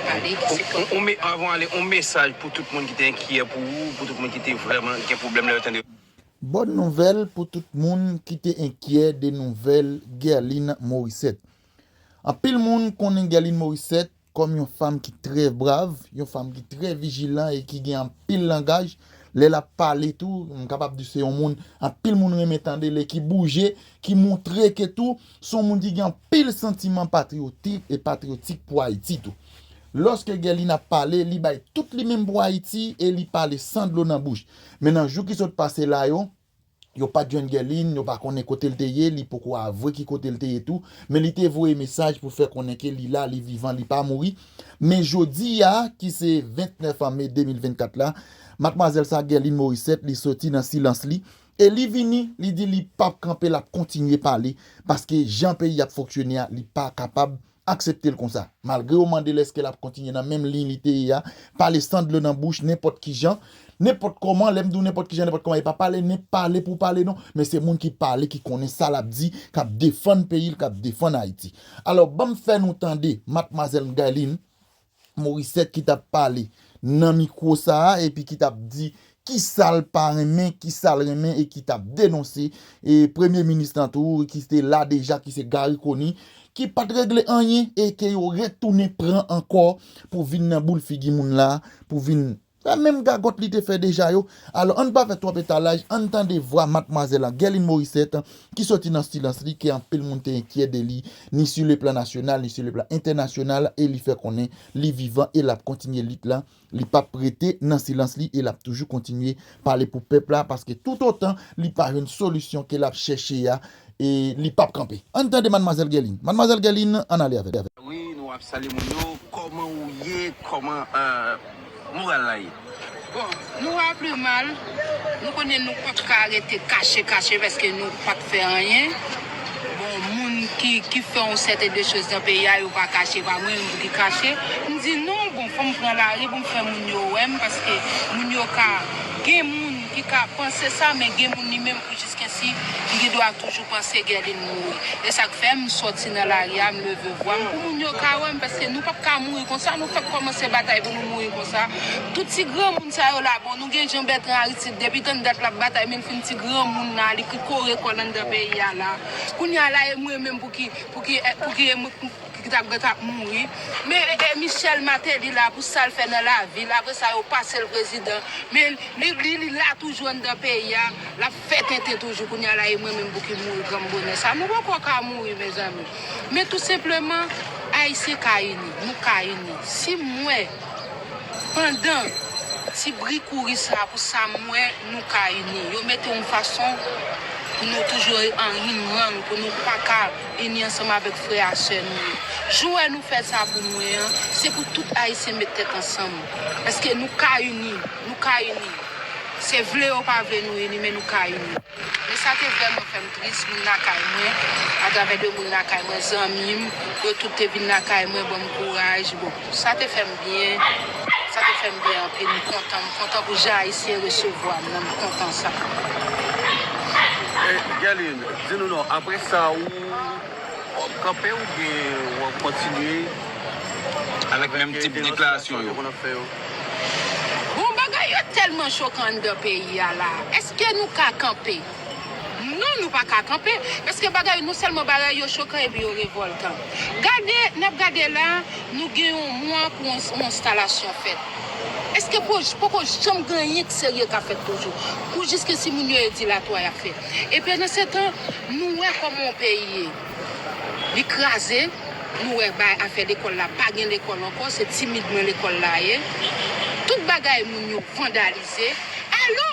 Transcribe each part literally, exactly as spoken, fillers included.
Ou, ou, ou me-, avan ale, yon mesaj pou tout moun ki te enkyè pou ou, pou tout moun ki te vrèman gen pwoblèm lè yo tande. Bòn nouvèl pou tout moun ki te enkyè de nouvèl Guerline Morissette. Anpil moun konnen Guerline Morissette kòm yon fanm ki trè brav, yon fanm ki trè vijilan e ki gen anpil langaj. Lè l ap pale tou, m kapab di se yon moun anpil moun renmen tande l e ki bouje, ki montre ke tou se yon moun ki gen anpil santiman patriyotik e patriyotik pou Ayiti tou. Lòske Guerline ap pale, li bay tout li menm pou Ayiti e li pale san dlo nan bouch. Men nan jou ki sot pase la yo, yo pa t jwenn Guerline, yo pa konnen kote l te ye, li poko avwe ki kote l te ye tou, men li te voye mesaj pou fè konnen ke li la, li vivan, li pa mouri. Men jodi a, ki se vennèf me de mil vennkat la, madmwazèl sa, Guerline Morissette, li soti nan silans li, e li vini, li di li p ap kanpe, l ap kontinye pale, paske jan peyi ap fonksyone a, li pa kapab aksepte l konsa. Malgre yo mande l èske l ap kontinye nan menm liy li te ye a, pale san dlo nan bouch, nenpòt ki jan, nenpòt kòman, lè m di w nenpòt ki jan, nenpòt kòman, e pa pale, nen pale pou pale non, men se moun ki pale, ki konnen sa l ap di, k ap defann peyi l, k ap defann Ayiti. Alò, ban m fè nou tande, madmwazèl Guerline Morissette ki t ap pale nan mikwo sa a, epi ki t ap di kisa l pa renmen, kisa l renmen e ki t ap denonse e premye minis lan tou ki te la deja, ki se Garry Conille, ki pa t regle anyen e ke yo retounen pran ankò pou vin nan boul figi moun la, pou vin fè menm gagòt li te fè deja yo. Alò, ann pa fè twòp etalaj, ann tande vwa madmwazèl la, Guerline Morissette, ki soti nan silans li, ke anpil moun te enkyè de li, ni sou le plan nasyonal, ni sou le plan entènasyonal, e li fè konnen li vivan e l ap kontinye lit la. Li p ap rete nan silans li e l ap toujou kontinye pale pou pèp la, paske toutotan li pa jwenn solisyon ke l ap chèche a, e li p ap kanpe. Ann tande madmwazèl Guerline. Madmwazèl Guerline, ann ale avè l. Wi, nou ap salye moun yo. Kòman ou ye? Kòman, euh, moral la ye? Bon, nou va pi mal. Nou konnen nou p ap ka rete kache kache paske nou pa t fè anyen. Bon, moun ki, ki fè yon sèten de choz nan peyi a, yo pa kache, pa mwen menm pou ki kache. M di non, bon, fò m pran lari pou m fè moun yo wè m, paske moun yo ka, gen moun ki ka panse sa, men gen moun li menm pou jiskensi li gen dwa toujou panse Guerline mouri. E sa k fè m sòti nan lari a, m leve vwa m pou moun yo ka wè m, paske nou p ap ka mouri konsa, nou fèk kòmanse batay pou nou mouri konsa. Tout ti granmoun sa yo la, bon, nou gen Jean Bertrand Aristide, depi tann dat l ap batay, men l fin ti granmoun la, li ki kore kò l anndan peyi a la. Kounye a la, e mwen menm pou ki, pou ki, pou ki, e mwen, ki t ap, t ap mouri. Men e, e Michel Martelly la, pou sa l fè nan lavi l, apre sa yo pase l prezidan. Men li, li, li la toujou anndan peyi a, l ap fè tenten toujou. Kounye a la, e mwen menm pou ki mouri granm bonè sa. Nou poko ka mouri, mezanmi. Men tou senpleman, Ayisyen ka ini, nou ka ini. Si m wè, pandan ti bri kouri sa, pou sa m wè, nou ka ini. Yo mete yon fason pou nou toujou an yin yang, pou nou pa ka ini ansanm avèk frè a sè nou yo. Jou wè nou fè sa pou mwen an, se pou tout Ayisyen met tèt ansanm. Paske nou ka ini, nou ka ini. Se vle yo pa vle nou ini, men nou ka ini. Men sa te vrèman fè m tris, moun lakay mwen, atravè de moun lakay mwen, zanmi m, yo tout te vin lakay mwen, ban m kouraj. Bon, sa te fè m byen, sa te fè m byen anpil, m kontan, m kontan pou jan Ayisyen resevwa m nan, m kontan sa. Eh, Guerline, di nou non, apre sa ou w ap kanpe oubyen w ap kontinye avèk menm tip deklarasyon yo? Bon, bagay yo tèlman chokan anndan peyi a la. Èske nou ka kanpe? Non, nou pa ka kanpe. Paske bagay, non sèlman bagay yo chokan epi yo revòltan. Gade, n ap gade la, nou gen yon mwa pou yon, yon enstalasyon fèt. Èske po-, poko janm gen anyen k serye ka fèt toujou? Pou jiskensi moun yo e dilatwa y ap fè. E pandansetan, nou wè kòman yon peyi ye. Li kraze, nou wè bay afè lekòl la, pa gen lekòl ankò, se timidman lekòl la ye. Tout bagay moun yo vandalize. Alò,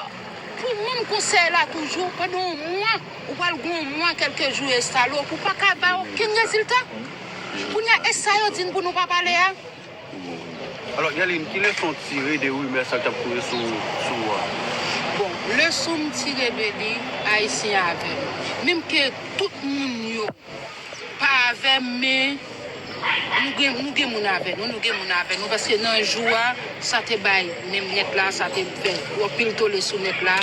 pou manm konsèy la toujou, pandan yon mwa, ou pral gen yon mwa, kèlke jou yo enstale w, pou pa ka bay okenn rezilta. Kounye a, e sa yo di n pou nou pa pale a? Alò, Guerline, ki leson w tire de rimè sa k t ap kouri sou, sou ou a? Bon, leson m tire de li, Ayisyen avè m. Menm ke tout moun yo pa avè m, men Nou gen, nou gen moun avè nou, nou gen moun avè nou, paske nan jou a, sa te bay menm nèt la, sa te fè anpil tole sou nèt la.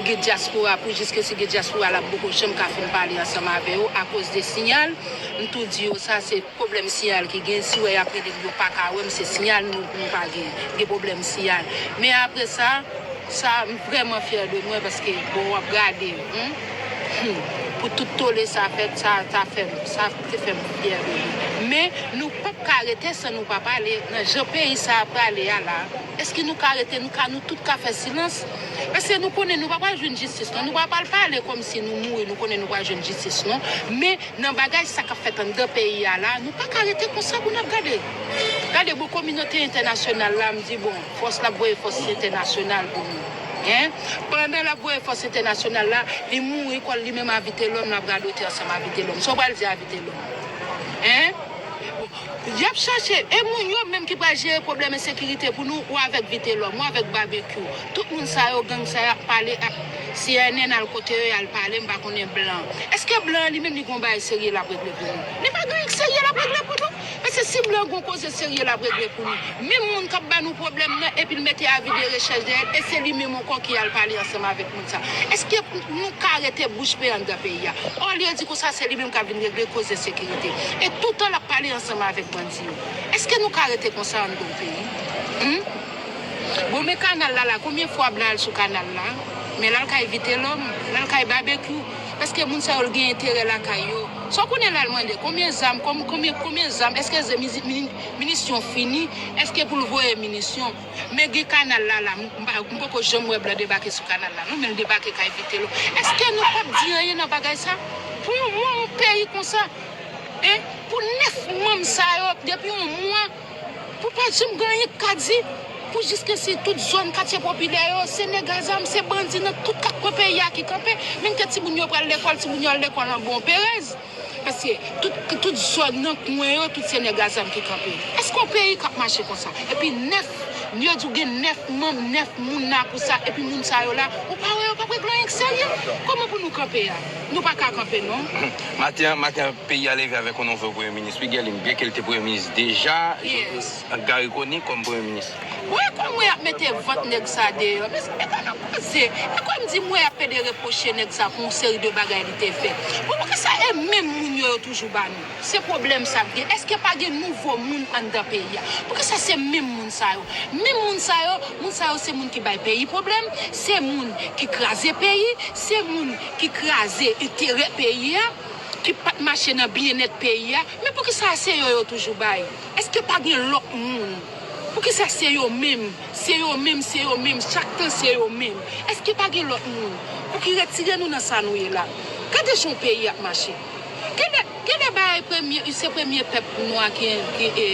Gen dyaspora, pou jiske si gen dyaspora, l ap poko janm ka fin pale ansanm avè yo akoz de siyal. M tou di yo sa, se pwoblèm siyal ki gen. Si w wè y ap rele m, yo pa ka wè m, se siyal nou, nou pa gen. Gen pwoblèm siyal. Men apre sa, sa, m vrèman fyè de mwen, paske, bon, w ap gade, hmm, hmm, pou tout tole sa fèt, sa, sa fè m, sa te fè m fyè de mwen. Men, nou p ap ka rete san nou pa pale. Nan jan peyi sa a prale a la, èske nou ka rete, nou ka, nou tout ka fè silans? Paske nou konnen nou pa pral jwenn jistis, non. Nou pa pral pale kòmsi nou mouri, nou konnen nou pral jwenn jistis, non. Men, nan bagay sa k ap fèt anndan peyi a la, nou pa ka rete konsa pou n ap gade. Gade, bon, kominote entènasyonal la, m di, bon, fòs l ap voye fòs entènasyonal pou nou. Hein? Pandan l ap voye fòs entènasyonal la, li mouri kò l, li menm a Vitelhomme, l ap radote ansanm a Vitelhomme. Sa w pral di a Vitelhomme? Hein? Bon, y ap chache, e moun yo menm ki pral jere pwoblèm ensekirite pou nou, ou avèk Vitelhomme, ou avèk Babekyou. Tout moun sa yo, gang sa yo ap pale, ap, C N N al kote yo, y al pale, m pa konnen blan. Èske blan an li menm li gon bagay serye l ap regle pou nou? Li pa gen anyen serye l ap regle pou nou. Paske si blan gon koze serye l ap regle pou nou, menm moun k ap ba nou pwoblèm nan, epi l mete avi de rechèch dèyè l, e se li menm ankò ki al pale ansanm avèk moun sa. Èske nou ka rete bouch be anndan peyi a? Olye di konsa se li menm k ap vin regle koze sekirite. E toutan l ap pale ansanm avèk bandi yo. Èske nou ka rete konsa anndan yon peyi? Hmm? Bon, men kanal la la, konbyen fwa blan al sou kanal la? Men l al kay Vitelhomme, l al kay Babekyou. Paske moun sa yo l gen enterè lakay yo. Sa w konnen l al mande, konbyen zam, konbyen, konbyen zam, èske minisyon fini, èske pou l voye minisyon? Men gen kanal la la, m, m pa, m poko janm wè blan debake sou kanal la, non, men l debake kay Vitelhomme. Èske nou p ap di anyen nan bagay sa? Pou yon, yon peyi konsa, en, pou nèf manm sa yo, depi yon mwa, pou pa janm gen anyen k ka di, pou jiske si tout zòn katye popilè yo, se nèg a zam, se bandi nan tout kat kwen peyi a ki kanpe, menm ke timoun yo pral lekòl, timoun yo al lekòl an bon perèz. Paske tout, tout zòn nan kwen yo, tout se nèg a zam ki kanpe. Èske yon peyi k ap mache konsa? Epi nèf, yo di w gen nèf manm, nèf moun la pou sa, epi moun sa yo la, ou pa wè yo p ap regle anyen k serye? Kòman pou nou kanpe a? Nou pa ka kanpe, non. Maten an, maten an, peyi a leve avèk yon nouvo premye minis. Wi, Guerline, byenke l te premye minis deja, Yes. Garry Conille kòm premye minis. Wè kòman y ap mete vant nèg sa deyò. Mezanmi, e kòman koze? E kòm di mwen y ap pede repwoche nèg sa pou yon seri de bagay li te fè. Bon, poukisa e menm moun yo yo toujou ba nou? Se pwoblèm sa k gen. Èske pa gen nouvo moun anndan peyi a? Poukisa se menm moun sa yo? Menm moun sa yo, moun sa yo se moun ki bay peyi pwoblèm, se moun ki kraze peyi, se moun ki kraze enterè peyi a, ki pa t mache nan byennèt peyi a. Men poukisa se yo yo toujou bay? Èske pa gen lòt moun? Poukisa se yo menm? Se yo menm, se yo menm, chak tan se yo menm. Èske pa gen lòt moun pou ki retire nou nan sa nou ye la? Gade jan yon peyi ap mache. Genlè, genlè bagay premye, se premye pèp nwa ki, ki, e,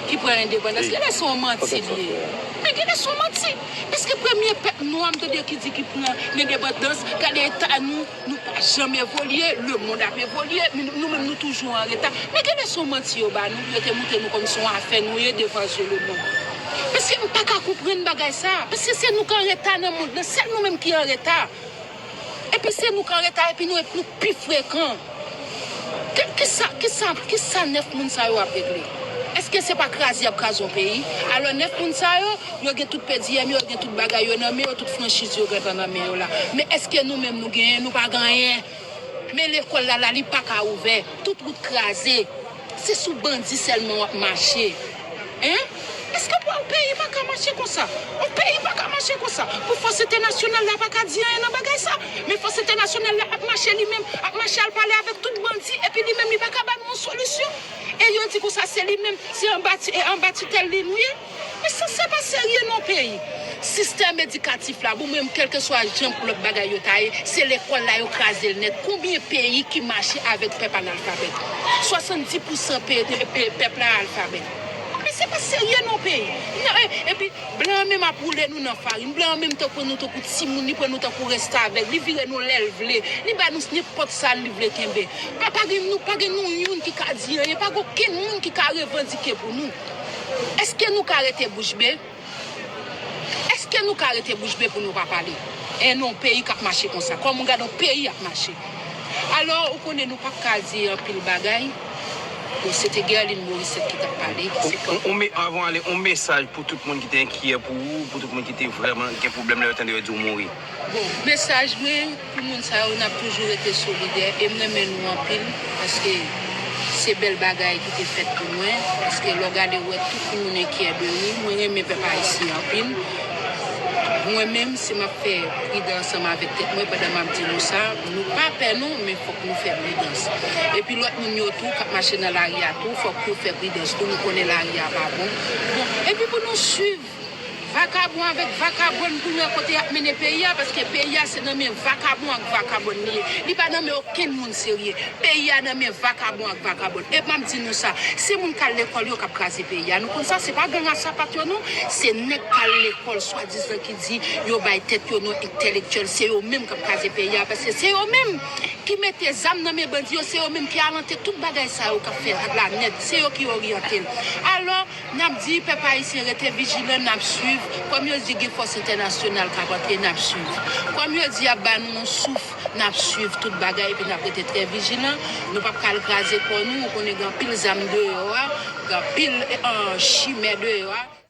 ki pran endepandans. Genlè se yon manti li ye. Men genlè se yon manti. Paske premye pèp nwa m tande ki di ki pran endepandans, gade eta nou, nou pa janm evolye, lemonn ap evolye, men nou, nou menm nou toujou an reta. Men genlè se yon manti yo ba nou, pou yo te montre nou kòmsi yon afè nou ye devan zye lemonn. Paske m pa ka konprann bagay sa. Paske se nou k an reta nan mond lan, sèl nou menm ki an reta. Epi se nou k an reta, epi nou, nou pi frekan. Ki, kisa, kisa, kisa nèf moun sa yo ap regle? Èske se pa kraze y ap kraze yon peyi? Alò nèf moun sa yo, yo gen tout pèdiyèm yo, yo gen tout bagay yo nan men yo, tout franchiz yo gentan nan men yo la. Men èske nou menm nou genyen? Nou pa gen anyen. Men lekòl la la, li pa ka ouvè. Tout wout kraze. Se sou bandi sèlman w ap mache. Hein? Èske pou yon peyi pa ka mache konsa? Yon peyi pa ka mache konsa. Pou fòs entènasyonal la pa ka di anyen nan bagay sa. Men fòs entènasyonal la ap mache li menm, ap mache al pale avèk tout bandi, epi li menm li pa ka ba nou yon solisyon. E yo di konsa se li menm, se anba ti, e anba titèl li nou ye. Men sa, se pa serye non peyi. Sistèm edikatif la, bon, menm kèlkeswa jan pou lòt bagay yo ta ye, se lekòl la yo kraze l nèt. Konbyen peyi ki mache avèk pèp analfabèt? Swasanndis pousan pe-, pe-, pèp la alfabèt. Men se pa serye non peyi. Non, e, epi, blan an menm ap woule nou nan farin. Blan an menm tankou nou, tankou timoun, li pran nou tankou restavèk. Li vire nou lè l vle. Li ba nou nenpòt sa li vle kenbe. Pa, pa gen nou, pa gen nou youn ki ka di anyen. Pa gen okenn moun ki ka revandike pou nou. Èske nou ka rete bouch be? Èske nou ka rete bouch be pou nou pa pale? E nan yon peyi k ap mache konsa. Kòman w gade yon peyi ap mache? Alò, ou konnen nou p ap ka di anpil bagay. Bon, se te Guerline Morissette ki t ap pale, ki se On, on, on, avan ale, yon mesaj pou tout moun ki te enkyè pou ou, pou tout moun ki te vrèman gen pwoblèm lè yo tande yo di w mouri. Bon, mesaj mwen pou moun sa yo, n ap toujou rete solidè e m renmen nou anpil paske se bèl bagay ki te fèt pou mwen, paske lè w gade w wè tout moun enkyè de ou, mwen renmen pèp ayisyen anpil. Mwen menm, si m ap fè pridan ansanm avèk tèt mwen pandan m ap di nou sa, nou pa pè non, men fòk nou fè pridans. Epi lòt moun yo tou k ap mache nan lari a tou, fòk yo fè pridans tou, nou konnen lari a pa bon. Bon, epi pou nou swiv vakabon avèk vakabòn pou nou wè kote y ap mennen peyi a, paske peyi a se nan men vakabon ak vakabòn li ye. Li pa nan men okenn moun serye. Peyi a nan men vakabon ak vakabòn. E m ap di nou sa, se moun k al lekòl yo k ap kraze peyi a. Nou konn sa, se pa gang a sapat yo non, se nèg k al lekòl swadizan ki di yo bay tèt yo non entèlektyèl, se yo menm k ap kraze peyi a, paske se yo menm ki mete zam nan men bandi yo, se yo menm ki alante tout bagay sa yo k ap fè la nèt, se yo ki oryante l. Alò, n ap di pèp ayisyen rete vijilan, n ap swiv. Kòm yo di gen fòs entènasyonal k ap antre, n ap swiv. Kòm yo di y ap ba nou yon souf, n ap swiv tout bagay epi n ap rete trè vijilan. Nou p ap ka al kraze kò nou, ou konnen gen anpil zam deyò a, gen anpil eh, chimè deyò a.